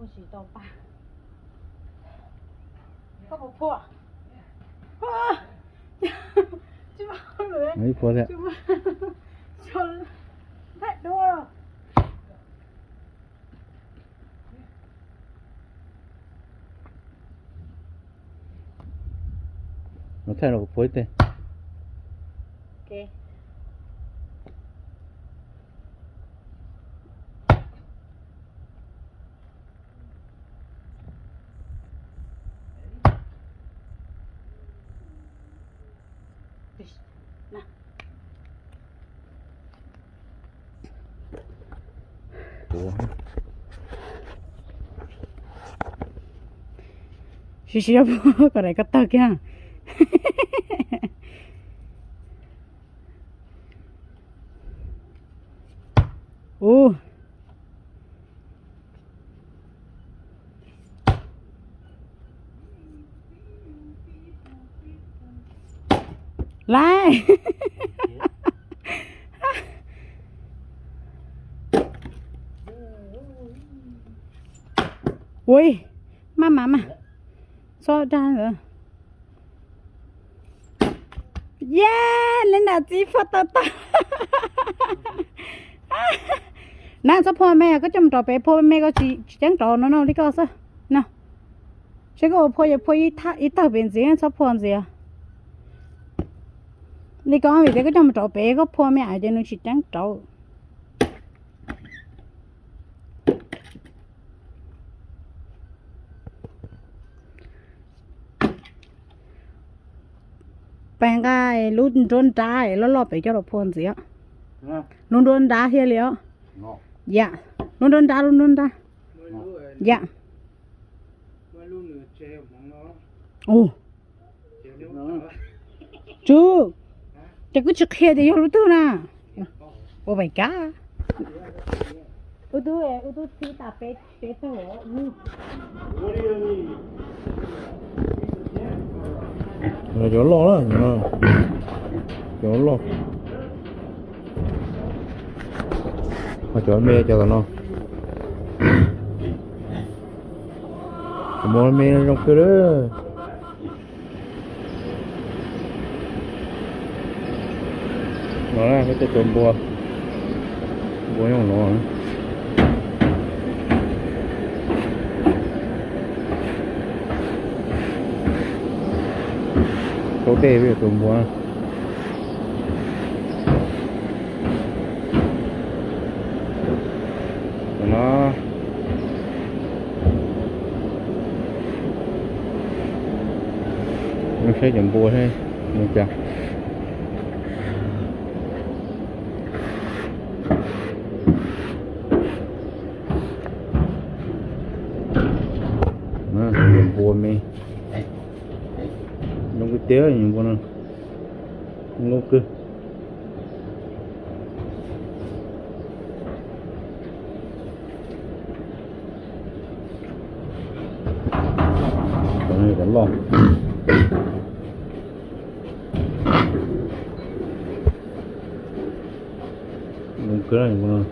Ua tsis tau pa. Koj puas phua? Tsis phua thiab. Mus thaij los kuv phua ib teg. Siv siv kom daim ko tawg kiag. Ub. Laib. Ui, maj mam mas. Txhob dag. Yej, li nram txiv phua tawg tag. Nab, txhob phua me, koj coj mus rau pem phua me, koj tsis ceeb rau no no li koj xwb no. Seb koj ua phua yog phua ib tawg pem ntxiv, txhob phua ntxiv. Li koj vim tias koj coj mus rau pem, koj phua me ais ces nws tsis ceeb rau. Pab nqa lub nruab nrab loj loj pem coj los phua ntxiv. Lub nruab nrab thiaj li os. Yam, lub nruab nrab, lub nruab nrab. Yam. Ub. Tsw, ces kuj tsis qhia tias yog lub twg na. Ua vais kab. Ub tub, ub tub txib tas peb tug. Cov loj na, cov loj. Cov me cov tom no. Cov me zoo kawg li. No peb tej tus npua, npua nyob no. Taub dej peb tus npua. No, saib cov npua seb zoo cas. Npua me, zoo kawg tiag npua no, zoo kawg. Cov loj. Zoo kawg.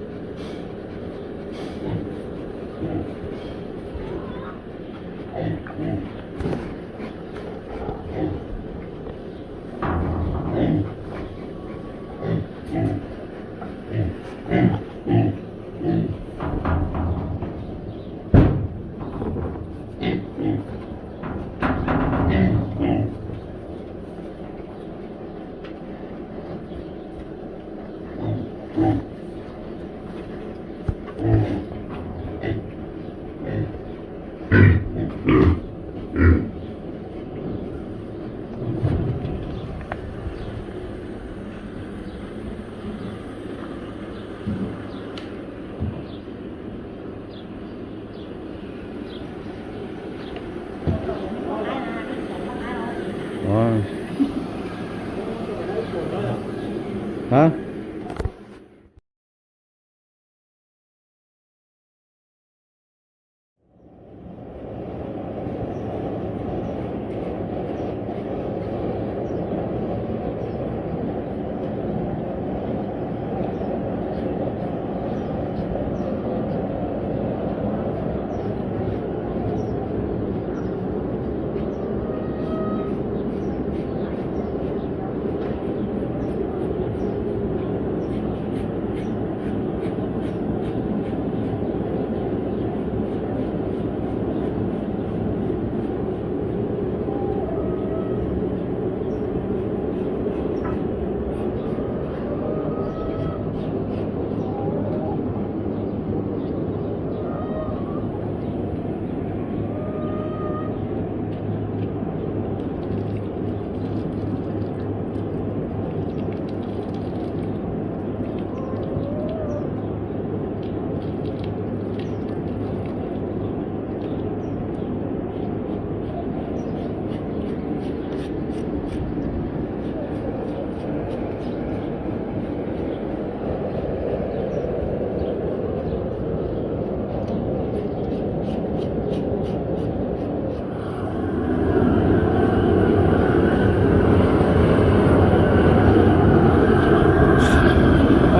Hả?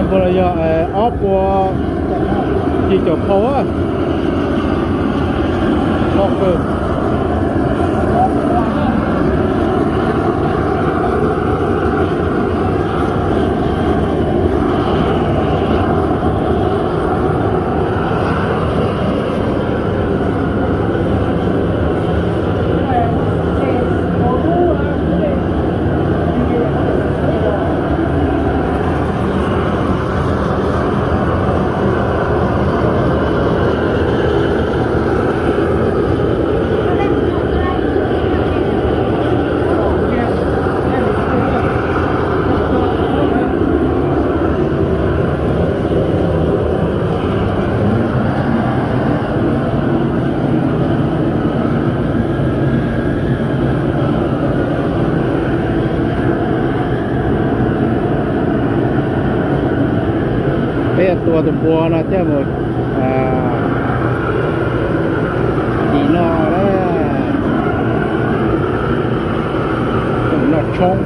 Ab, puas los yog ob puas yim caum phau a? Loj kawg. Peb tua tus pua no coj mus, a, tim no, noj tshoob.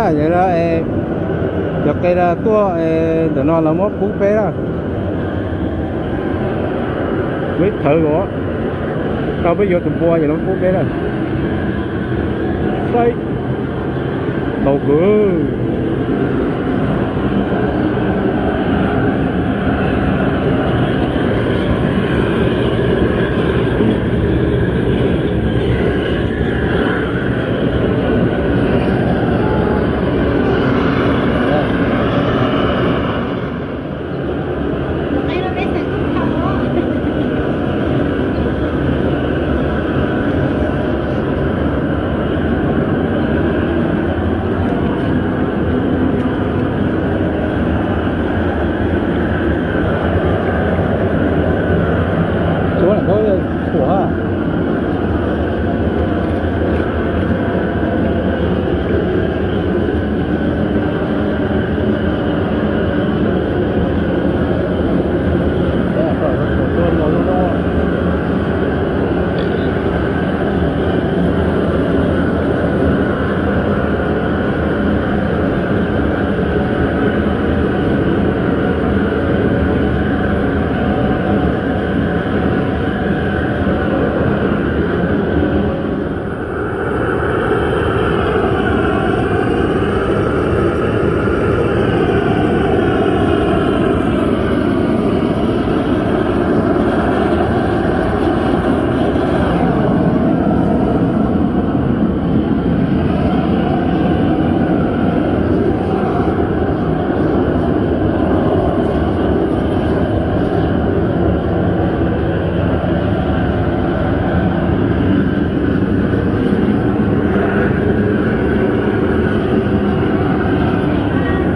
Yog li, cov qe tuaj ntawm no lawv muab pub peb na. Muaj ib thawv, tau peb yuav tus npua ces lawv muab pub peb na. Saib, tau kawg.